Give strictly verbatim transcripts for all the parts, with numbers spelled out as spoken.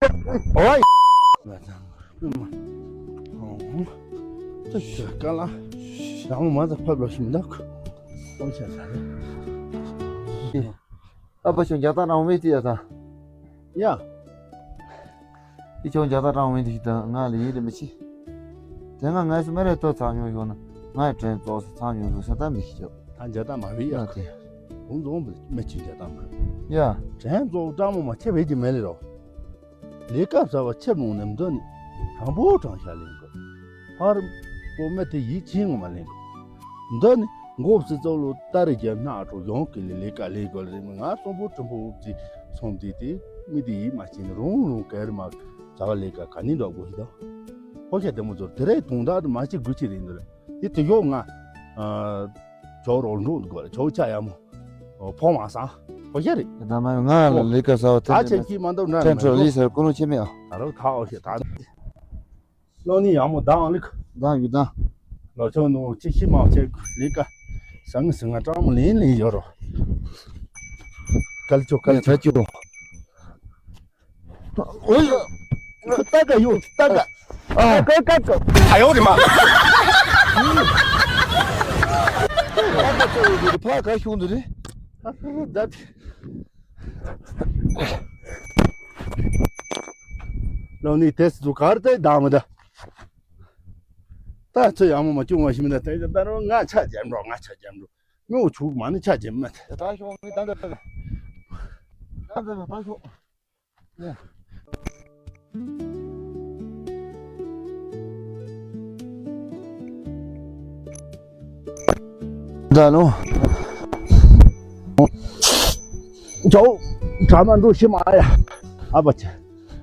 ཨོའི། ད་ཤ་ཀ་ལ་རང་མ་ད་ཕབ་ལོ་ཤི་མི་འདུག་ཨོ་ཤ་ཤ། ཨ་ཕ་ཆུང་རྒྱ་སྟག་རང་མེད་དེ་ཡ་ད། ཡ། ཨི་ཆུང་རྒྱ་སྟག་རང་མེད་དེ་ཞིག་ད་ང་ལ་ཡིད་རེ་མི་ཆེ། དེ་སྔ་ངས་སུ་མེ་རེ་ཐོ་ཚང་མྱོང་ཡོང་ན་ང་དྲན་ཙོགས་སུ་ཚང་མྱོང་ཟུག་ས་ད་མི་ཤི་ཅོག་ད་རྒྱ་སྟག་མ་བི་ཡ། ཡ་དེ། ཧུང་ཙོང་མི་ཆེ་རྒྱ་སྟག་མ། ཡ། དྲན་ཙོགས་སྤྲང་མོ་མ་ཆེ་བས་ཀྱི་མེ་ལེ་རོ། ལས་ཀ་བྱ་བ་ཆེ་མོ་ནས་འདི་ནི་དྲང་པོ་དྲང་བཞག་ལེན་དགོས། ཕར་པོ་མེ་དེ་ཡིད་ཆེས་ངོ་མ་ལེན་དགོས། འདི་ནི་མགོ་སི་ཙོ་ལོ་ཏ་རི་རྒྱ་སྣ་ཨ་ཀྲོ་ཡོང་གི་ལས་ལས་ཀ་ལས་དགོས་ལ་རེད་མི་ང་གསོན་པོ་གྲུམ་པོ་ཅི་སོང་དེ་དེ་མི་དེ་ཡིད་མ་ཆེས་ནི་རུང་རུང་གལ་མ་བྱ་བ་ལས་ཀ་ག་ནི་འགྲོ་དགོས་ཤི་ད། ཧོ་ཤ་དེ་མོ་ཚོར་དེ་རེད་དུང་དག་དུ་མ་ཅི་དགོས་ཅི་རེད་འདི་རེད། དེ་དེ་ཡོ་ང་ཇོ་རོ་འགྲོ་དགོས་ཇོ་ཆ་ཡ་མོ་ཕོ་མ་ས་ཧོ་ཤ་རེད། ད་མ་ང་ལ་ལས་ཀ་ས་བ་ད་ཆེན་གྱིས་མ་འདུག་ན་ཐན་ཁྲོ་ལི་སར་ཀུ་ལུ་ཆེ་མེ་ཨ། ད་རོ་ཐ་ཨོ་ཤ་ད། ལོ་ནི་ཡ་མོ་དང་ལིག་དང་ཡུ་དང་། ལོ་ཆོ་ནུ་ཅི་ཤི་མ་ཆེ་ལི་ཀ་ཟང་ཟང་ང་ཀྲང་མོ་ལིན་ལིན་ཡོ་རོ། ཀལ་ཆོ་ཀལ་ཆོ་ཆོ། ཨོ་ཡ། ཏ་ཀ་ཡོ་ཏ་ཀ་ཨ་ཀ་ཀ་ཀ་ཨ་ཡོ་རི་མ། ཕ་ཀ་ཤོང་དུ་རེད། ད་ལོ་ནི་ཏེས་དུ་གར་ཏེ་དམ་ད། ད་ཚོ་ཡང་མོ་མ་ཅུང་བ་ཞིམ་ད་ཏེ་ད་རོ་ང་ཆ་ཇམ་རོ་ང་ཆ་ཇམ་རོ། མི་འོ་ཆུག་མ་ནི་ཆ་ཇམ་མ་ད། ད་ཤོག་མི་ད་ད་ད། ད་ད་ད་ཤོག་ད་ནོ། ཇོ། གྲ་མ་འགྲོ་ཤི་མ་ཡ། ཨ་བ་ཆ།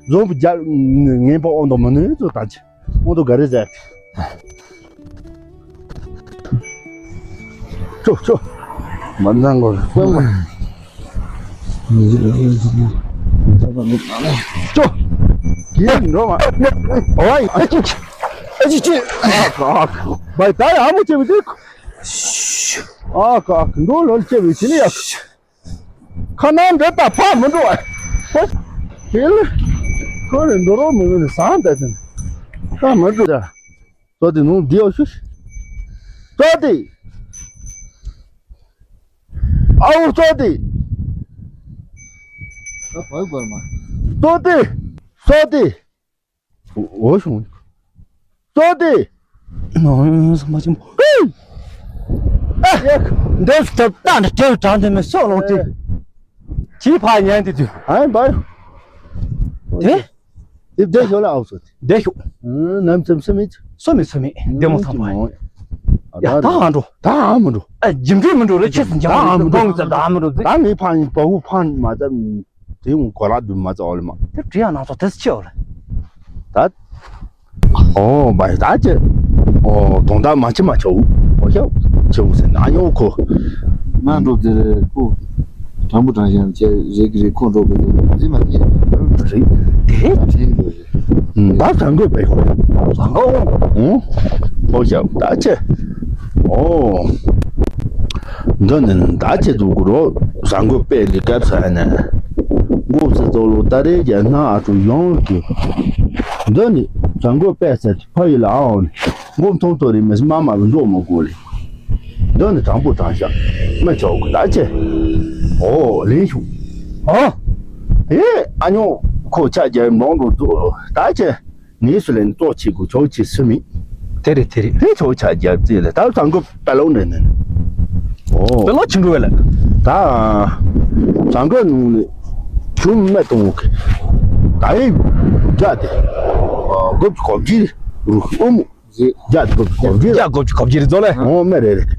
ཟོམ་བུ་རྒྱ། ངན་པ་ཨོ་འདོ་མ་ནུ་ཚོ་ད་ཆ། ཨོ་འདོ་ག་རེ་ཟེར། ཆོ་ཆོ། མ་ནང་གོ་སོ་མ། ཅོ། ཡེ་འགྲོ་མ། ཨོའི་ཨ་ཅི་ཅི། ཨ་ཅི་ཅི། ཨ་ཁ་ཨ་ཁ། བའི་ད་ཡ་མོ་ཅེ་བི་ཏེ། ཨ་ཁ་ཨ་ཁ་འགྲོ་ལོ་ཅེ་བི་ཅི་ནི་ཡ། ཁ་ནང་འདྲེ་ད་ཕ་མི་འགྲོ་ཨ། ཧོ། དེ་ལ། ཁོ་རེ་འགྲོ་རོགས་མི་འགྲོ་ནི་ཟང་ད་དེ། ད་མི་འགྲོ་ད། ཙོ་དེ་ནུ་འདི་ཡོ་ཤུ། ཙོ་དེ། ཨའུ་ཙོ་དེ། ད་བར་བར་མ། ཙོ་དེ། ཙོ་དེ། འོ་ཤུ། ཙོ་དེ། ནོ་ཡོང་ས་མ་ཅིམ། ཨ། འདི་སྟབས་ད་འདྲ་དྲེལ་དྲག་འདི་མི་སོག་ལོང་ཅིག་ཅི་ཕ་ཉན་དེ་དུས། ཨ་བར། དེ། དེ་བདེ་ཤོག་ལ་ཨའུ་ཙོ་དེ། བདེ་ཤོག་ནམ་ཙམ་སུ་མེད། སུ་མེད་སུ་མེད་བདེ་མོ་ཐང་པ། ཡ་ད་ཨ་འགྲོ། ད་ཨ་མི་འགྲོ། ཨ་རྒྱུ་འབྲས་མི་འགྲོ་རེ་ཆེ་སུ་འཇང་ཨ་མི་འགྲོ། ད་ཨ་མི་འགྲོ། ད་ངའི་ཕང་ཡིན་པ་བུ་ཕང་མ་ད་དེ་ཡང་གོ་ལ་དུ་མ་ཙ་ཨོ་ལེ་མ། དེ་བྲིས་ཡ་ནང་ཚོ་དེ་སུ་ཆེ་ཨོ་ལེ། ད། ཨོ་བ་ད་ཅེ། ཨོ་དོང་ད་མ་ཆེ་མ་ཆོ། ཨོ་ཤ་ཆེ་བུ་སེ་ན་ཉོ་ཁོ། ང་འགྲོ་དེ་རེ་ཁོ། དྲང་པོ་དྲང་བཞག་ཅེ་རེ་གི་རེ་ཁོ་འགྲོ་གི་འདུག་ཟི་མ་ཡེ། རེད། དེ་ཅི་འདུག་ཟེར། ད་བཟང་གོས་པའི་ཧོ། བཟང་གོས། ཨོ། ཨོ་ཡ་ད་ཅེ། ཨོ། འདི་ནི་ད་ཅེ་འདུག་རོ། བཟང་གོས་པའི་ལི་ཀ་ཚ་ནས། མགོ་སི་ཙོ་ལོ་ད་རེ་རྒྱ་ན་ཨ་ཀྲུ་ཡོང་གི། འདི་ནི་བཟང་གོས་པའི་ས་ཕ་ཡི་ལ་ཨོ་ནི། མགོ་མཐོང་ཐོ་རི་མི་སི་མ་མ་བི་འགྲོ་མ་དགོས་ལེ། འདི་ནི་དྲང་པོ་དྲང་བཞག་མི་ཆོག་གི་ད་ཅེ། ཨོ་ལེན་ཤུ། ཨོ། ཨེ་ཨ་ཉོ་ཁོ་ཆ་རྒྱལ་མང་འགྲོ་འདུག་ད་ཅེ། ངས་སུ་ལེན་ཏོག་ཆེ་གུ་ཆོག་ཆེ་སུ་མི། དེ་རེད་དེ་རེད། དེ་ཆོག་ཆ་རྒྱལ་རྩིས་ལེ་ད་བཟང་གོ་པེ་ལོ་ནས་ནས། ཨོ། པེ་ལོ་ཆི་འགྲོ་བས་ལ། ད། བཟང་གོ་ནུ་ནས། ཆུ་མེ་གཏོང་གི། ད་ཡི་རྒྱ་དེ། གོ་གོ་གི་རུ་ཨོ་མོ། རྒྱ་དེ་གོ་གོ་གི་རྒྱ་གོ་གོ་གི་རུ་ཛོ་ལེ། ཨོ་མེ་རེད་རེད།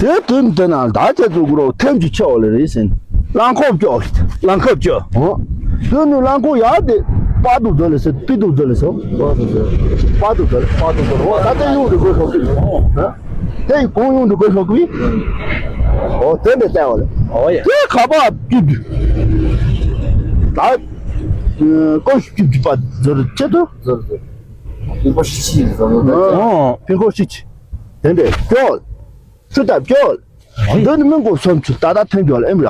དེ་དུས་དེ་ན་ད་ཆ་ཚུགས་རོ་ཐེམ་གྱི་ཆེ་བ་ལེ་རེད་ཟིན། རླངས་འཁོར་བཅོ། རླངས་འཁོར་བཅོ། ཨོ། དེ་ནི་རླངས་འཁོར་ཡར་དེ་པ་དུ་ཛོ་ལེ་སེ་པི་དུ་ཛོ་ལེ་སོ། པ་དུ་ཛོ་ལེ། པ་དུ་ཛོ་ལེ། པ་དུ་ཛོ་ལེ། ཨོ་ད་དེ་ཡོང་དུ་གོ་ཤོག་གི། ཨོ། དེ་ཡི་གོང་ཡོང་དུ་གོ་ཤོག་གི། ཨོ་དེ་འདྲ་བལྟ་བ་ལེ། ཨོ་ཡ། དེ་ཁ་པ་བཅུ་བཅུ། ད། ཀོ་ཤུ་བཅུ་བཅུ་པ་ཛོ་ལེ་ཆེ་དུ། ཛོ་ལེ་ཛོ་ལེ། ཕིང་ཀོ་ཤི་ཆི་ཛོ་ལེ་ཛོ་ལེ། ཨོ་ཕིང་ཀོ་ཤི་ཆི། དེ་འདྲ་བཅོ། ཆུ་ད་བཅོ། འདི་ནི་མི་མགོ་སོམ་ཆུ་ད་ད་ཐོན་རྒྱུ་ལ་ཨེམ་ར།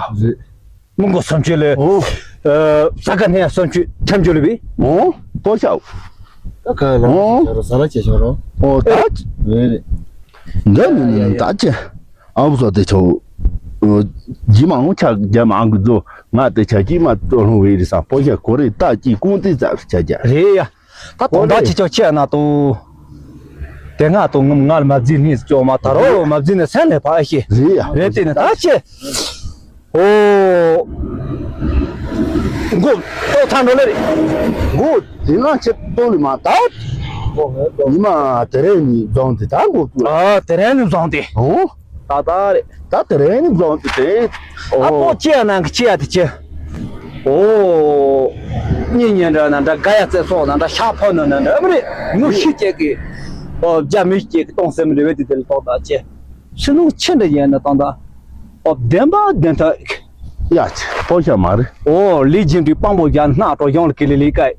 མི་མགོ་སོམ་ཆུ་ལས། ཨོ། ཨ། ས་ག་ནས་སོན་ཆུ་ཐེམ་ཆུ་ལུ་བི། ཨོ། ཏོ་ཤ། ད་ག་ལ་ཨོ། ཟ་ར་ཟ་ར་བྱེད་ཤོར་རོ། ཨོ་ད། རེད་རེད། འདི་ནི་ནི་ད་ཅི། ཨ་བུ་སོ་དེ་ཆོ། ཇི་མ་འོང་ཆ་རྒྱ་མ་གི་ཛོ་ང་དེ་ཆ་ཅི་མ་ཏོ་ལྷུང་བའི་རི་ས་པོ་ཤ་གོ་རེ་ད་ཅི་ཀུང་ཏི་ཙ་ཆ་རྒྱ། རེད་ཡ། ད་དོན་དག་ཅི་ཆོག་ཆེ་ན་ཏོ། དེ་ང་ཏོ་ངམ་ང་ལ་མ་བརྫི་ནི་ཅོ་མ་ད་རོ་མ་བརྫི་ནི་སེམས་ལས་ཕ་ཨེ་ཤེས། རེད་ཡ། རེད་དེ་ནི་ད་ཅི། ཨོ། མགོ་ཏོ་ཐང་འགྲོ་ལེ་རེད། མགོ་དེ་ང་ཆེ་ཏོ་ལི་མ་ད། ཉི་མ་དེ་རེ་ནི་རྫོང་དེ་ད་མགོ་ཀུ། ཨ་དེ་རེ་ནི་རྫོང་དེ། ཨོ། ད་ད་རེད། ད་དེ་རེ་ནི་རྫོང་དེ་དེ། ཨ་ཨོ། ཏོ་ཅི་ཡ་ནང་གི་ཅི་ཡ་དེ་ཅི། ཨོ། གཉིས་ཉིན་འདྲ་ན་འདྲ་ག་ཡ་རྩེ་སོགས་ན་འདྲ་ཤ་ཕོ་ནོ་ན་འདྲ་ཨ་མི་རེད། ངུ་ཤི་ཅེ་གི། ཨོ་རྒྱ་མི་ཅེ་གི་གཏོང་སེམས་རེ་བེ་དེ་དེ་ལ་ཏོག་ད་ཅེ། ཕྱི་ནང་ཆེ་འདྲ་ཡིན་ན་དང་ད། ཨོ་བདེན་པ་བདེན་ཐག་ཡ་ཆེ་ཕོ་ཤ་མ་རེད། ཨོ་ལི་ཇིན་དུ་པང་པོ་རྒྱ་སྣ་ཏོ་ཡོང་ལ་ཀི་ལི་ལི་ཀའི།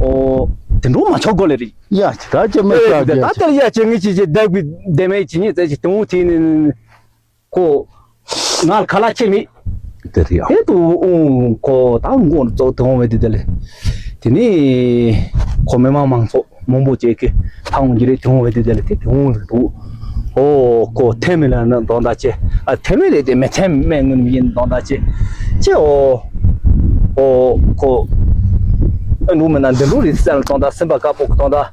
ཨོ་དེ་འགྲོ་མ་ཆོག་གོ་ལེ་རེད། ཡ་ཆེ་ད་ཅེ་མི་ཨེ་ཤ་ད་རྒྱ་ད་ཆེ། དེར་ཡ་ཆེ་ངི་ཆེ་ཆེ་བདག་པི་བདེ་མེད་ཆེ་ཉིད་ཙེ་ཆེ་དུང་ཐི་ནི་ནི་ཁོ། ང་ལ་ཁ་ལག་ཆེ་མི། དེ་རེད་ཡ། དེ་དུ་ཨོ་ཁོ་ད་མགོ་ནི་ཙོག་དུ་འོང་བའི་དེ་དེ་ལེ། དེ་ནི་ཁོ་མི་མང་མང་ཚོགས། མང་པོ་ཅིག་གིས་ཕ་ཝང་གི་རེད་དེ་འོང་བའི་དེ་དེ་ལ་དེ་དེ་འོང་ཟིག་འདུག་ཨོ་ཁོ་ཐེ་མི་ལ་ནི་དོན་དག་ཆེ། ཨ་ཐེ་མི་རེད་དེ་མི་ཐེ་མི་ངུ་ནི་ཡིན་དོན་དག་ཆེ། ཆེ་ཨོ། ཨོ་ཁོ། ཨ་འདུག་མི་ན་འདི་འདུག་རེད་སེམས་ལ་དོན་དག་སེམས་པ་དཀར་པོ་གི་དོན་དག་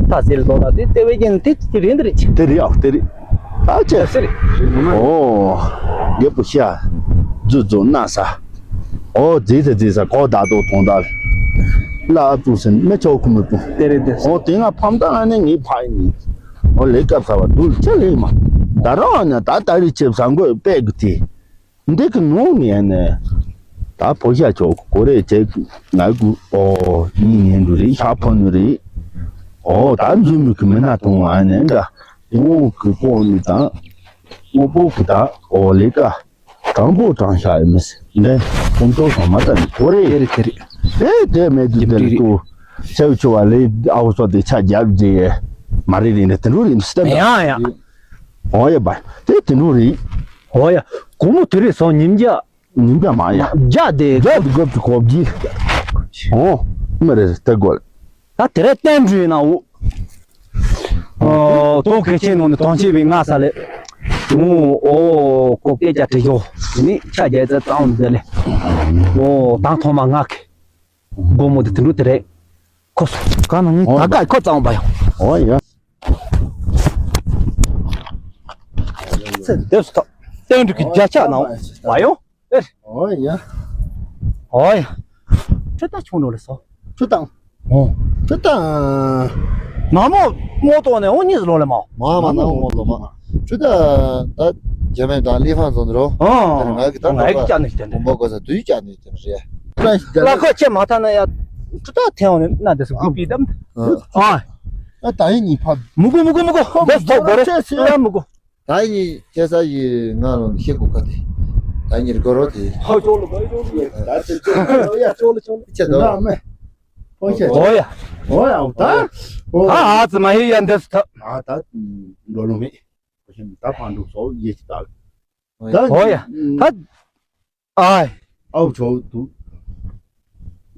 ད་ཟེར་ལ་དོན་དག་དེ་ལྟ་བའི་རྒྱན་དེ་དེ་རེད་འདི་རེད་ཆེ། དེ་རེད་ཨ་དེ་རེད། ད་ཆེ། ཟེར་རེད། ཨོ། རྒད་པོ་ཤ། རྫུ་རྫུ་ན་ས། ཨོ་རྫི་ས་རྫི་ས་གོ་ད་དོ་དོན་དག་ལ་ཨ་བཙུགས་ཟིན་མི་ཆོག་ཁུ་མི་བུ། དེ་རེད་དེ། ཨོ་དེ་ང་ཕམ་ད་ང་ནི་ངའི་ཕ་ཡིན། ཨོ་ལས་སྐབས་ས་བ་དུལ་ཆ་ལེ་མ། ད་རང་ཨ་ན་ད་ད་རི་ཆེབ་ས་མགོ་པད་གི་དེ། འདི་གི་ནོ་ནི་ཨ་ནི། ད་ཕོ་ཤ་ཆོག་གོ་རེ་ཆེ་ང་གུ་ཨོ་ནི་ངན་འདུ་རེ་ཤ་ཕོ་ནུ་རེ། ཨོ་ད་འཛུ་མི་གི་མི་ན་ཏོང་ཨ་ནི་འདྲ། དེ་འོ་གི་ཀོ་ནི་དང་། ངོ་པོ་གི་ད་ཨོ་ལེ་ཀ། དྲང་པོ་དྲང་ཤ་ཡི་མི་སི་འདི་གོམ་ཏོ་སོང་མ་ད་ནི་གོ་རེ། དེ་རེད་དེ་རེད། དེ་དེ་མེད་དུ་དེ་རེད་དུ། ཆེ་བ་ཆེ་བ་ལེ་ཨ་བོ་སོ་དེ་ཆ་རྒྱབ་རྗེས། མ་རེད་རེད་འདི་དེ་འགྲོ་རེད་འདི་སྟེ། ཡ་ཡ། ཨོ་ཡ་བ། དེ་དེ་འགྲོ་རེད། ཨོ་ཡ། གོང་མོ་དེ་རེད་སོང་ཉིན་རྒྱ། ཉིན་རྒྱ་མ་ཡ། རྒྱ་དེ། རྒྱ་དེ་གོབ་ཀྱི་གོབ་ཀྱི། ཨོ། མི་རེད་དེ་དགོས། ད་དེ་རེད་བསྟན་འགྲོ་ཡིན་ན་འོ། ཨོ། ཏོ་གལ་ཆེན་ནང་ནས་དོན་ཆེ་བའི་ང་ས་ལེ། ཨོ། ཨོ། ཀོ་སྐད་ཆ་དྲི་ཞོ། དེ་ནི་ཆ་རྒྱ་ཙེ་གཙང་འདི་ལེ། ཨོ། དང་ཐོག་མ་ང་གི་སྒོ་མོ་དེ་དེ་འགྲོ་དེ་རེད། ཁོ་སོ། ག་ན་ངི་ད་ག་ཁོ་གཙང་བ་ཡོང་། ཨོ་ཡ། ཚེ་འདེབས་སུ་ཐོག་བསྟན་འགྲོ་གི་རྒྱ་ཆགས་ནང་བ་ཡོང་། ཨེ། ཨོ་ཡ། ཨོ་ཡ། ཁྱོད་ད་ཆུང་འགྲོ་ལེ་སོ། ཁྱོད་ད། ཨོ། ཁྱོད་ད། ན་མོ་མོ་ཏོ་ནས་འོ་གཉིས་ལོ་ལེ་མ། མ་མ་ན་མོ་མོ་ལོ་མ། ཁྱོད་ད། ད་རྒྱ་མེད་ད་ལི་ཧྥང་ཙོང་རོ། ཨོ། ང་གི་ད་ང་གི་ཅག་ནས་བསྟན་ཏེ། མོ་གོ་ས་དུས་ཅག་ནས་བསྟན་རེད། ལ་ཁ་ཆེ་མ་ཐ་ན་ཡ། ཁྱོད་ད་ཐེ་འོ་ནས་ན་དེ་སུ་གུ་པི་དམ། ཨ། ད་ཡིན་ནི་ཕ། མུ་གུ་མུ་གུ་མུ་གུ། དེ་སོ་གོ་རེ། ཡ་མུ་གུ། ད་ཡིན་ཁྱེད་ས་ཡི་ང་ལོ་ཤེས་གོ་ཁ་དེ། ད་ཡིན་གོ་རོ་དེ། ཧོ་ཅོ་ལོ་གོ་ཅོ་ལོ། ད་ཅི་ཅོ་ཡ་ཅོ་ལོ་ཅོ་ལོ། ཅེ་དོ། ན་མེ། ཧོ་ཤེ། ཧོ་ཡ། ཧོ་ཡ་ད། ཧོ། ཨ་ཨ་ཙི་མ་ཧེ་ཡ་འདེབས་ཐ། ཨ་ད། འགྲོ་ལོ་མེ། ཧོ་ཤེ་ད་ཕང་འགྲོ་སོ་ཡེ་ཅི་ད། ད། ཧོ་ཡ། ད། ཨའི། ཨའུ་ཆོ་དུ།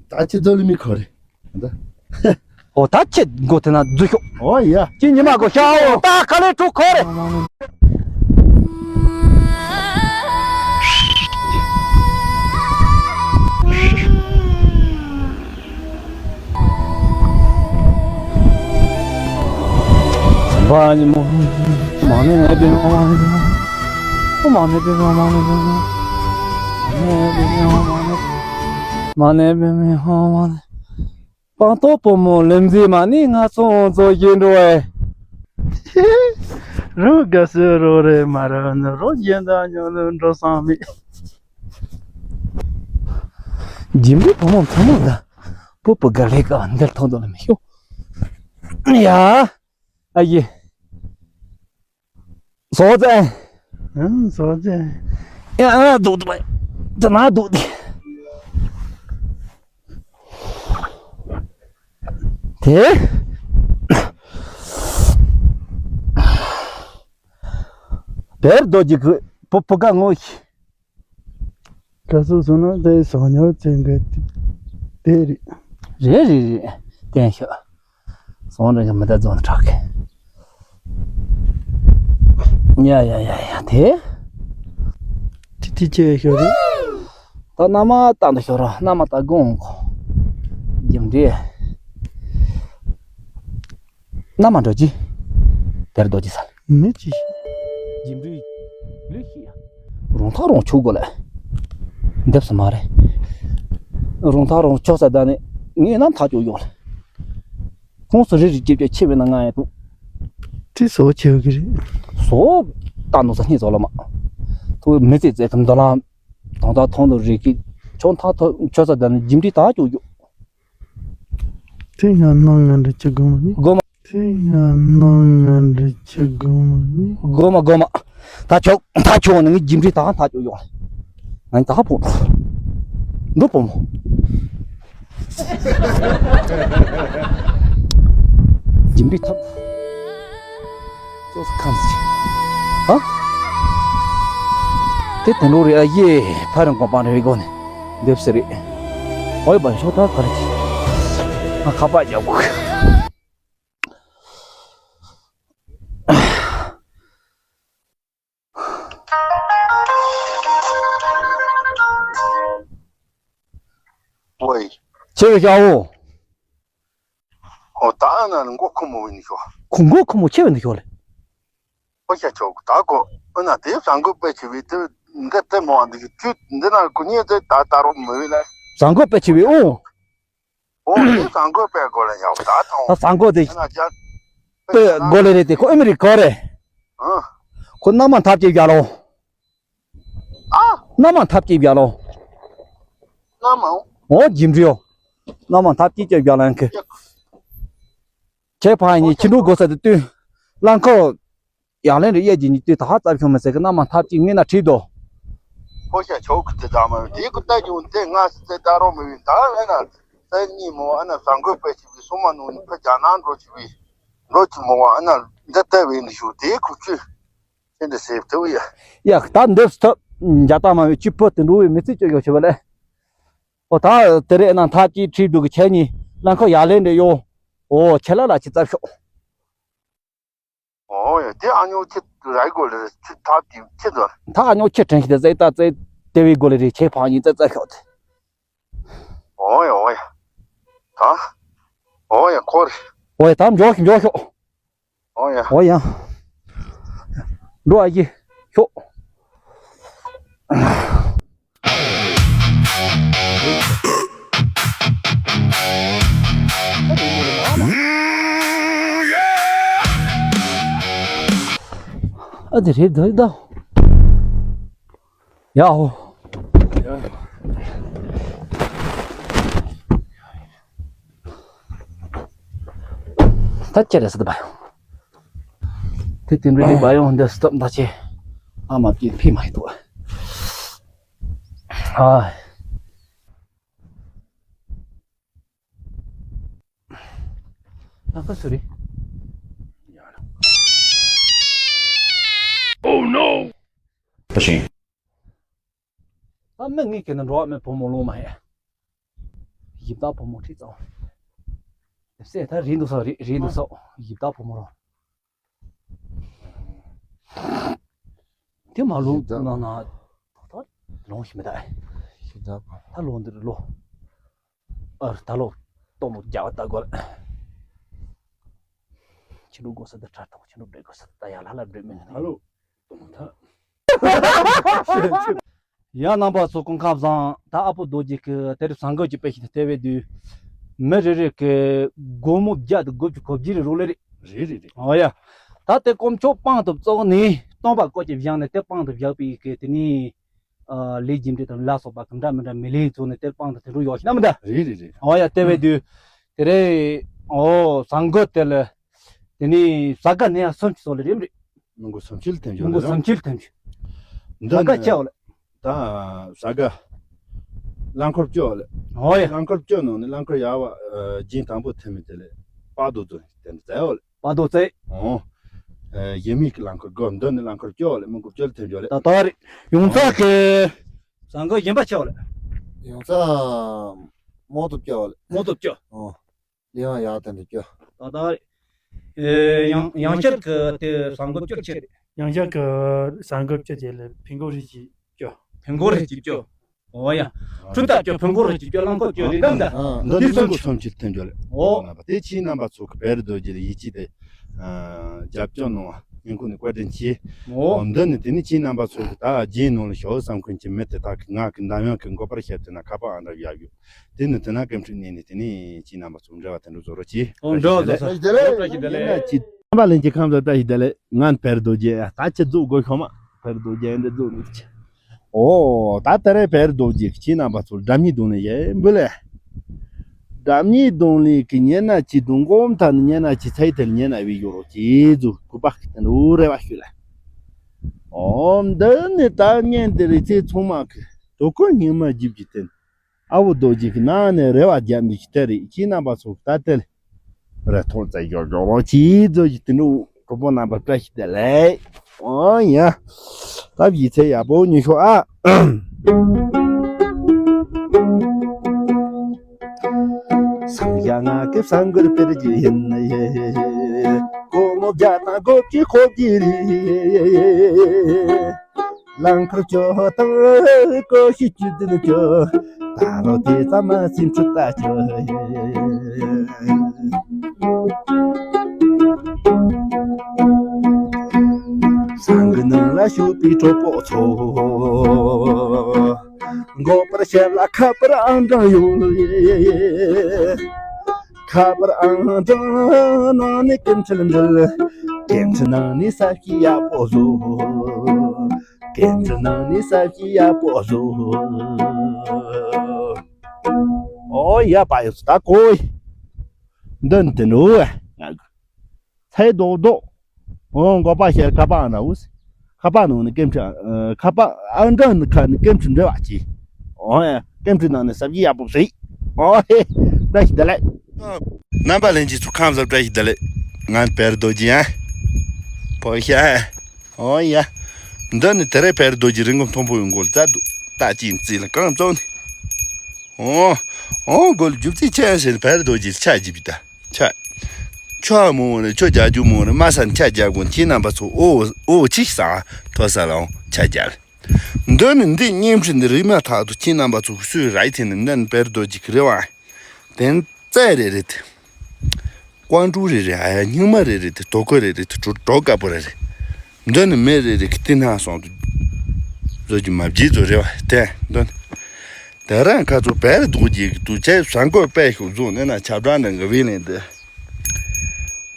ད་ཅི་ཙོ་ལི་མི་ཁོ་རེ། ད། ཨོ་ད་ཁྱེད་མགོ་དེ་ན་རྫུ་ཤོག་ཨོ་ཡ། ཁྱེད་ཉི་མ་གོ་ཤ་ཨོ་ད་ཁ་ལེ་ཕྲུག་ཁོ་རེ། སྤངས་རྟོགས་བུ་མོ་ལེམ་རྩེ་མ་ནི་ང་ཚོ་ཚོ་ཞིག་འགྲོ་བས། རང་དགའ་བསུ་རོགས་རེད་མ་རེད་ནི་རོགས་གཞན་དག་ཉོ་ནི་འགྲོ་བསམ་མེད། འཇིམ་པའི་བུ་མོ་ཚང་མ་ད་པོ་པོ་དགའ་ལས་ཀ་འདིར་ཐོག་ཏུ་ལ་མི་ཤོག་ཡ། ཨ་ཡེ། ཟོ་ཙེ། ཨང་ཟོ་ཙེ། ཡ་ཨ་འདུག་འདུག་ཙེ་ན་འདུག་དེ། དེ། བེར་རྡོ་རྗེ་གི་བུ་བུ་ག་ངོ་ཤི། ག་སོ་སོ་ན་དེ་ཟོག་ཉོ་ཚེ་འགའ་དེ་རེད། རེད་རེད་རེད། བསྟན་ཤག་ཟོག་འདྲ་ཞིག་མི་ད་རྫོང་དྲག་གི། ཡ་ཡ་ཡ་ཡ་དེ། ཏི་ཏི་ཅེ་ཤོ་རེད། ད་མནའ་མ་ད་འདི་ཤོ་ར་མནའ་མ་ད་དགོང་གོ། རྒྱུ་འབྲས། མནའ་མ་འགྲོ་ཅི། དེར་རྡོ་ཅི་ས། མི་ཅི། རྒྱུ་འབྲས། ལུས་ཤི་ཡ། རུང་ཐག་རུང་ཆུ་དགོ་ལ། འདེབས་སུ་མ་རེད། རུང་ཐག་རུང་ཆོག་ས་ད་ནི་ངས་ན་ཐག་ཆོད་ཡོང་ལ། ཁོང་ཚོ་རེ་རེ་སྐྱེ་བཅོ་ཆེ་བས་ན་ང་ཡང་དུ། དེ་བཟོ་བྱེད་ཀྱི་རེད། བཟོ། ད་ནོ་ས་སྙིང་བཟོ་ལ་མ། ཐུ་མི་ཚེ་ཚེ་ཐམ་དོ་ལ། དང་ད་ཐོང་དུ་རེ་ཀི། ཆོག་ཐག་ཐོ་ཆོག་ས་ད་ནི་རྒྱུ་འབྲས་ད་ཆོག་ཡོད། དེ་ཡང་སྣང་ངན་འདྲ་ཅི་དགོས་མ་ནི། དགོས་མ། དེ་ཡང་སྣང་ངན་འདྲ་ཅི་དགོས་མ་ནི། དགོས་མ་དགོས་མ། ད་ཆོག་ད་ཆོག་ནི་ངའི་རྒྱུ་འབྲས་ད་ད་ཆོག་ཡོང་། ང་ད་ཕོག་འགྲོ་བུ་མོ། རྒྱུ་འབྲས་ཐབས། ཅོག་ཁམས་ཅི། ཧ། དེ་དེ་འགྲོ་རེད་ཨ་ཡེ། ཕ་རང་གོ་པ་རེ་གོ་ནས་འདེབས་སེ་རེད། ཨོའི་བ་ཤོག་ད་ག་རེ་ཅི། ང་ཁ་པར་རྒྱག་གོ། ཝེ། ཆེ་བའི་ཤ་བོ། ཨོ་ད་ཨ་ན་མགོ་ཁུ་མོ་བའི་ནི་ཤོ། ཁུ་མགོ་ཁུ་མོ་ཆེ་བའི་ནི་ཤོ་ལེ། ཨོ་ཤ་ཆོག་ད་གོ་ཨ་ན་དེ་བཟང་གོ་པེ་ཆེ་བའི་དེ་འདི་ལྟད་མོ་འདི་ཁྱུ་འདི་ན་ཀུ་ཉེ་དེ་ད་ད་རོ་མི་བའི་ལ། བཟང་གོ་པེ་ཆེ་བའི་ཨོ། ཨོ་དེ་བཟང་གོ་པེ་གོ་ལ་ཡག་ད་ཐོང་། ད་བཟང་གོ་དེ། ཨ་ན་ཇ། པེ་གོ་ལེ་རེད་དེ་ཁོ་ཨ་མི་རི་ཀ་རེད། ཨ། ཁོ་མནའ་མ་འཐབ་ཅེས་བཞག་ལོ། ཨ། མནའ་མ་འཐབ་ཅེས་བཞག་ལོ། མནའ་མ། ཨོ་ཇིམ་རིའོ། མནའ་མ་འཐབ་ཅེས་ཅེས་བཞག་ལ་ཡང་ཁེ། ཁྱེད་ཕ་ཡིན་ཁྱི་འབྲུག་དགོས་ས་དེ་བསྟུན། རླངས་འཁོར། ཡང་ལན་རེ་གཡས་ཀྱི་གཉིས་དུས་ད་ཧ་ཙམ་ཤོང་མི་ཟེར་གི་མནའ་མ་འཐབ་ཅེས་ངས་ན་ཁྲིད་དོ། ཁོ་ཤ་ཆོག་གི་དེ་ད་མ་ཡོད་དེ་ཁོ་ལྟ་ཀྱང་དེ་ང་སི་ཙེ་ད་རོ་མི་ཡིན་ད་ཨ་ན་ཙེ་གཉིས་མོ་ཨ་ན་བཟང་གོ་པེ་ཆེ་བའི་སོ་མ་ནུ་ནི་ཕ་རྒྱ་ནག་འགྲོ་ཆེ་བའི་འགྲོ་ཆེ་མོ་བ་ཨ་ན་འདི་ལྟ་བའི་འདི་ཞུ་དེ་ཁུ་ཆུ། ཁྱེད་འདི་སེབ་ཐུབ་ཡ། ཡ་ད་འདེབས་ཐུབ། འཇའ་ཏ་མ་བའི་ཆུ་ཕུ་དེ་འགྲོ་བའི་མི་ཚེ་སྐྱོ་སྐྱོ་བྱེད་པ་ལས། ཨོ་ད་དེ་རེད་ན་ཐབས་ཀྱིས་ཁྲིད་འདུག་གི་ཁྱེད་གཉིས་རླངས་འཁོར་ཡར་ལེན་འདྲེ་ཡོ། ཨོ་ཁྱེད་ལ་ལ་ཅི་རྩབ་ཤོག་ཨོ་ཡ་དེ་ཨ་ཉོ་ཁྱེད་རའི་གོ་ལེ་རེད་ཁྱེད་ཐབས་ཀྱིས་ཁྱེད་ཚོ། ད་ཨ་ཉོ་ཁྱེད་དྲན་ཤི་དེ་ཙེ་ད་ཙེ་དེ་བའི་གོ་ལེ་རེད་ཁྱེད་ཕང་གཉིས་རྩབ་རྩབ་ཤོག་དེ། ཨོ་ཡ་ཨོ་ཡ། ད། ཨོ་ཡ་ཁོ་རེད། ཨོ་ཡ་ད་འཇོག་ཤོག་འཇོག་ཤོག་ཨོ་ཡ། ཨོ་ཡ། འགྲོ་ཨ་ཡེ། ཤོག་ཨ་དེ་རེད་ད་ད། ཡ་ཧོ། ད་ཅི་རེད་ཟེར་ད་བ་ཡོང་། དེ་དེ་འདྲ་ཅིག་བ་ཡོང་འདི་སྟབས་ད་ཆེ། ཨ་མ་དེ་ཕི་མ་ཡི་ཏོ། ཨ། ཨ་ཁ་སུ་རེད། Oh no! ད་ཤིང་། ད་མི་ངའི་གི་ནི་འགྲོ་བ་མི་བུ་མོ་ལོང་མ་ཡ། ཡིབ་ད་བུ་མོ་ཁྲིད་ཙང་། སེ་ད་རིན་འདུག་ས་རི་རིན་འདུག་ས་ཡིབ་ད་བུ་མོ་རོ། དེ་མ་ལོང་ཡིབ་ད་ན་ན། ད་ལོང་ཞིག་མི་ད། ཡིབ་ད་བུ། ད་ལོང་འདིར་ལོ། ཨ་ད་ལོ། སྟོང་ལོ་རྒྱ་བ་ད་གོ་ལ། ཁྱི་ལོ་དགོས་ས་ད་ཁྲ་ཐོག་ཁྱི་ལོ་འབྲེག་དགོས་ས་ད་ཡ་ལ་ལ་འབྲེག་མི་ནི་ད་ལོ། ཡ་རྣམ་པ་ཚོ་སྐུ་ཁམས་བཟང་། ད་ཨ་པོ་རྡོ་རྗེ་གི་དེ་རིང་བཟང་གོ་གི་དཔེ་ཞིག་སྟེར་བའི་དུས། མི་རེ་རེ་གི་སྒོར་མོ་བརྒྱ་དང་དགུ་བཅུ་གོ་བརྒྱད་རེ་རོགས་ལས་རེད། རེད་རེད་རེད། ཨོ་ཡ། ད་དེ་དཀོན་མཆོག་དཔང་དུ་བཙུགས་ནས་སྟོང་པ་བཀོད་ཀྱི་བཞག་ནས་དེ་དཔང་དུ་བཞག་པའི་གི་དེ་ནི། ཨ་ལས་རྒྱུ་འབྲས་དང་ལ་སོགས་པ་གང་འདྲ་མི་འདྲ་མི་ལས་བཙུགས་ནས་དེ་དཔང་དུ་དེ་འགྲོ་ཡོད་ཤི་ན་མི་འདྲ། རེད་རེད་རེད། ཨོ་ཡ་སྟེར་བའི་དུས། དེ་རེད། ཨོ་བཟང་གོ་དེ་ལ། དེ་ནི་ས་ག་ནས་ཡང་སུམ་ཅུ་སོགས་ལ་རེམ་རེད། མི་འགོ་སུམ་ཅུ་ལ་ཐེམ་ཆོག་མི་འགོ་ལ་སུམ་ཅུ་ལ་ཐེམ་ཆོག་འདི་ས་ག་ནི་ཆེ་བ་ལ། ད་ས་ག་རླངས་འཁོར་བཅོ་ལ། ཨོ་ཡ། རླངས་འཁོར་བཅོ་ནང་ནས་རླངས་འཁོར་ཡར་བ་རྒྱན་དང་པོ་ཐེམ་མི་དེ་ལས་པ་དོ་ཚོ་དེ་འདྲ་ཙེ་བ་ལ། པ་དོ་ཙེ། ཨོ། གཞན་མི་གི་རླངས་འཁོར་སྒོ་འདི་ནས་རླངས་འཁོར་བཅོ་ལ་མི་འགོ་བཅོ་ལ་ཐེམ་ཆོག་ལ། ད་ད་རེད། ཡོངས་ཚ་གི་གཟའ་འཁོར་གཞན་པ་ཆེ་བ་ལ། ཡང་ས་མོ་ཏོ་སྐྱོ་བ་ལ། མོ་ཏོ་སྐྱོ། ཨོ། ལེའང་ཡག་དེ་འདྲ་སྐྱོ། ད་ད། ཨེ། ཡང་ཡང་ཤར་གི་དེ་གཟའ་འཁོར་སྐྱོ་ཆེ་རེད། ཡང་ཤར་གི་གཟའ་འཁོར་སྐྱོ་དེ་ལ་ཕུན་གོ་རི་གི་སྐྱོ། ཕུན་གོ་རི་གི་སྐྱོ། ཨོ་ཡ། ཁྲུ་ད་སྐྱོ་ཕུན་གོ་རི་གི་སྐྱོ་རླངས་འཁོར་སྐྱོ་རི་གམ་ད། ཨ། འདི་འདི་གསུམ་གསུམ་གྱི་གསུམ་གྱི་ཐོན་འཇོག་ལ། ཨོ། དེ་ཁྱེད་རྣམ་པ་ཚོ་གི་བེར་རྡོ་རྗེ་ལ་ཡིད་ཆེས་དེ། ཨ། རྒྱབ་སྐྱོར་གནང་བ་སྙིང་ཁོང་ནས་བཀའ་དྲིན་ཆེ། ཨོ། འདི་ནི་དེ་ནི་ཁྱེད་རྣམ་པ་ཚོ་གི་ད་རྗེས་ནང་ལ་ཞོ་བསམ་མཁན་གྱི་མི་དེ་དག་གི་ང་གི་འདམ་ཡང་གི་མགོ་པར་བཤད་དེ་ན་ཁ་པར་ཨང་འདྲ་ཡག་ཡོད། དེ་ནི་དེ་ན་སྐད་འཕྲིན་གནས་ནས་དེ་ནི་ཁྱེད་རྣམ་པ་ཚོ་འབྲེལ་བ་དེ་འདྲ་བཟོ་རོགས་གྱིས། ཨོ། འབྲེལ་བ་བཟོ་ས། བཀྲ་ཤིས་བདེ་ལེགས། བཀྲ་ཤིས་བདེ་ལེགས། ཁྱེད་རྣམ་པ་ལྷན་རྒྱས་ཁམས་བཟང་བཀྲ་ཤིས་བདེ་ལེགས། ང་བེར་རྡོ་རྗེ་ད་ཁྱེད་རྫོགས་དགོས་ཤོག་མ། བེར་རྡོ་རྗེ་འདི་རྫོགས་འདུག་ཅེ། ཨོ། ད་ལྟ་རེ་བེར་རྡོ་རྗེ་ཁྱེད་རྣམ་པ་ཚོ་སྒྲ་མི་གདོང་ལེན་ཡེ་འབུལ་ལེ། སྒྲ་མི་གདོང་ལེན་གི་ཉེ་ན་ཅི་དུང་གོམ་ཐ་ནི་ཉེ་ན་ཅི་ཚའི་ཐལ་ཉེ་ན་བི་ཡོ་རོ་ཅི་ཛུ་ཀུ་པ་ཀི་ཏན་རུ་རེ་བ་ཤུ་ལ། ཨོ། འདི་ནི་ད་ཉན་དེ་རེ་ཚེ་ཚང་མ་གི་དོ་ཀོ་ཉི་མ་རྒྱུད་ཀྱི་རྟེན། ཨ་བུ་རྡོ་རྗེ་གི་ནང་ནས་རེ་བ་རྒྱབ་མི་ཞིག་དེ་རེད། ཁྱེད་རྣམ་པ་ཚོ་ད་དེ་ལ་རེ་ཐོག་བཙལ་ཡོད་ཡོད་རོགས་གྱིས་ཛོ་ཞིག་དེ་འདྲ་གྲོགས་པོ་རྣམ་པ་བཀྲ་ཤིས་བདེ་ལེགས། ཨོ་ཡ། ད་བཞི་ཚེ་ཡག་པོ་ཉོ་ཤོག་ཨ། སང་ཡ་ང་གི་སང་གུར་པེར་གྱི་ཡིན་ནི་ཡེ། སྒོར་མོ་བརྒྱ་དང་དགུ་བཅུ་ཁོ་བརྒྱད་རེད། ལང་ཁར་ཅོ་དང་ཀོ་ཤི་ཅུ་དིལ་ཅོ། ད་རོ་དེ་ཙམ་མ་སིམ་ཁྲི་ལྟ་ཅོ། སང་གི་ནང་ལ་ཞུགས་པའི་གྲོགས་པོ་ཚོ། མགོ་པར་ཞབས་ལ་ཁ་པར་ཨང་གྲངས་ཡོད། ཁ་པར་ཨང་གྲངས་ནང་ནས་སྐད་འཕྲིན་འབྲེལ། སྐད་འཕྲིན་ནང་ནས་ས་བྱི་ཡག་པོ་བཟོ། སྐད་འཕྲིན་ནང་ནས་ས་བྱི་ཡག་པོ་བཟོ། ཨོ་ཡ་པ་ཡོད་ད་ཀོ། འདི་འདི་འགྲོ་ང་ཚེ་རྡོག་རྡོག་ཨོ་མགོ་པ་ཤེར་ཁ་པར་ཨང་འདྲ་བོ། ཁ་པར་ནང་ནས་སྐད་འཕྲིན་ཨ། ཁ་པར་ཨང་གྲངས་ནི་ཁ་ནས་སྐད་འཕྲིན་འབྲེལ་བ་གྱིས། ཨོ་ཡ་སྐད་འཕྲིན་ནང་ནས་ས་བྱི་ཡག་པོ་བཟོས། ཨོ་ཧེ། བཀྲ་ཤིས་བདེ་ལེགས། རྣམ་པ་ལྷན་རྒྱས་ཚོ་ཁམས་བཟང་བཀྲ་ཤིས་བདེ་ལེགས། ང་བེར་རྡོ་རྗེ་ཡིན། ཕོ་ཤ། ཨོ་ཡ། འདི་ནི་དེ་རེད་བེར་རྡོ་རྗེ་རི་མགོ་མཐོན་པོ་ཡོད་མགོ་ལ་བཙལ་འདུག་ད་ཅིག་རྩིས་ལ་གང་བཙོང་ནི། ཨོ། ཨོ་མགོ་ལ་རྒྱུ་རྩིས་ཆེ་ཡང་ཟེར་བེར་རྡོ་རྗེ་ཆ་བརྒྱབ་པའི་ད་ཆ། ཆོ་མོ་རེ་ཆོ་རྒྱ་རྒྱུ་མོ་རེ་མ་སན་ཆ་རྒྱ་དགོན་ཁྱེད་རྣམ་པ་ཚོ་ཨོ་ཨོ་ཅིག་ས་ཐོ་ས་ལའང་ཆ་རྒྱ་ལ། འདི་ནི་འདི་བརྙན་འཕྲིན་འདི་རིག་མ་ཐག་ཏུ་ཁྱེད་རྣམ་པ་ཚོ་གི་སུས་ར་ཡི་ཐེ་ནི་འདི་ནི་བེར་རྡོ་རྗེ་གི་རེད་བ། དེ་ནི་རྩྭ་རེ་རེད་དེ། ཀོང་ཀྲུག་རེ་རེ་ཨ་ཡ་སྙིགས་མ་རེ་རེ་དེ་དོ་ཀོ་རེ་རེ་དེ་གྲོ་གྲོ་དཀར་པོ་རེ་རེ། འདི་ནི་མེ་རེ་རེ་གི་ཏི་ན་སོང་དུ། བཟོ་རྒྱུ་མ་བརྗེད་བཟོ་རེ་བ་དེ་འདི་ནི། དེ་རང་ཁ་ཚོ་བེར་རྡོ་རྗེ་གི་དུ་ཆེ་ས་མགོ་པད་ཤུགས་བཟུང་ནས་ན་ཆབ་བྲག་འདྲ་གི་བེ་ལེན་དེ།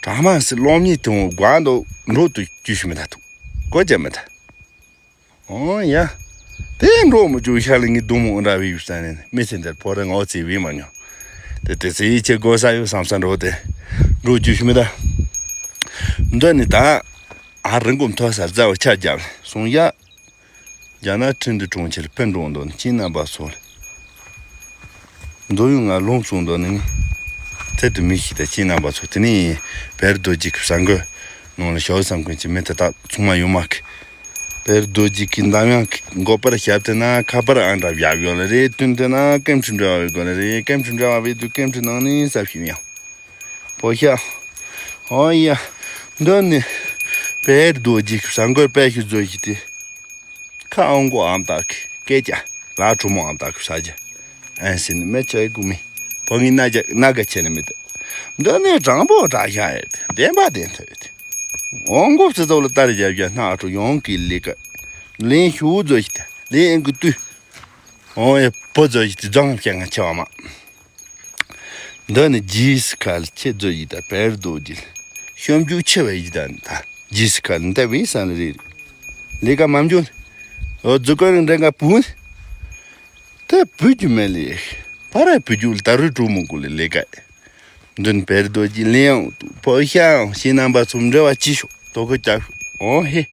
གྲ་མ་སི་སློབ་གཉེར་དེ་འོ་དགོང་དུ་འགྲོ་དུ་རྒྱུ་ཞུ་མི་ད་དུ། གོ་ཅེ་མི་ད། ཨོ་ཡ། དེ་འགྲོ་མི་བཅུག་ཤ་ལི་ངའི་སྡུག་མོ་འདྲ་བའི་ཡུལ་ས་ནས་མི་ཚེ་འདིར་ཕོ་རེ་ངོ་ཚེ་བའི་མ་མྱོང་། དེ་དེ་ཚེ་ཡིད་ཆེས་དགོས་ས་ཡོད་བསམ་ས་འགྲོ་དེ། འགྲོ་རྒྱུ་ཞུ་མི་ད། འདི་ནི་ད། ཨ་རི་མགོ་མཐོ་ས་རྫ་བ་ཆ་རྒྱབ་སོང་ཡ། རྒྱ་ནག་ཁྲིན་ཏུའུ་གྲོང་ཁྱེར་ཕུན་གྲོང་དུ་ཁྱེད་རྣམ་པ་ཚོ། འདོད་ཡོན་ང་ལོངས་སུ་འདོད་ནི། ཚེ་དུ་མི་ཤི་ད་ཁྱེད་རྣམ་པ་ཚོ་དེ་ནི་བེར་རྡོ་རྗེ་གི་ས་མགོ་ནང་ལ་ཞོ་བསམ་མཁན་གྱི་མི་དེ་དག་ཚང་མ་ཡོད་མ་གི། བེར་རྡོ་རྗེ་གི་འདམ་ཡང་གི་མགོ་པར་ཞབས་དེ་ན་ཁ་པར་ཨང་འདྲ་བཞག་ཡོད་ལ་རེད། དོན་དེ་ན་སྐད་འཕྲིན་འབྲེལ་བ་ཡོད་དགོས་ལ་རེད། སྐད་འཕྲིན་འབྲེལ་བ་བེད་དུ་སྐད་འཕྲིན་ནང་ནས་ས་ཞིག་ཡང་། ཕོ་ཤ། ཨོ་ཡ། འདི་ནི་བེར་རྡོ་རྗེ་གི་ས་མགོ་པད་ཤུགས་བཟོ་ཞིག་དེ། ཁ་ཨང་གོ་ཨམ་ཏག་སྐད་ཅ་ལ་གྲུ་མོ་ཨམ་ཏག་ས་རྒྱ་ཨན་སི་ནི་མེ་ཆའི་གུ་མི་བོ་ངི་ན་རྒྱ་ན་ག་ཆེ་ནི་མི་དེ། འདི་ནི་དྲང་པོ་དྲག་ཤ་ཡོད་དེ་བདེན་པ་བདེན་ཐོས་དེ། ཨང་གོ་ཕྱི་ཚོགས་ལ་ལྟར་རྒྱབ་རྒྱ་སྣ་ཨ་གྲུ་ཡོང་གི་ལི་ཀ་ལེན་ཤུ་བཟོ་ཞིག་དེ་ལེན་ཨང་གི་དུས། ཨོ་ཡ་བོ་བཟོ་ཞིག་དེ་ལྗང་ཤ་ང་ཆེ་བ་མ། འདི་ནི་ཇི་སི་ཁ་ལ་ཆེ་ཛོ་ཡི་ད་བེར་རྡོ་རྗེ་ཤོམ་རྒྱུ་ཆེ་བ་ཡི་ད་ད་ཇི་སི་ཁ་ལ་འདི་བའི་ས་ལ་རེད། ལས་ཀ་མ་འཇོན། ཨོ་ཛོ་ཀ་རིང་འདྲ་འགའ་བུན། ད་བུ་རྒྱུ་མེད་ལས། ཕ་ར་བུ་རྒྱུ་ལ་ད་རུ་གྲུ་མོ་གུ་ལ་ལས་ཀ། འདི་ནི་བེར་རྡོ་རྗེ་ལེན་ཡང་དུ་ཕོ་ཤ་ཡང་ཤེས་རྣམ་པ་ཚོ་འབྲེལ་བ་ཅི་ཤོག་དོ་ཁོ་ཀྱག་ཤོག་ཨོ་ཧེ།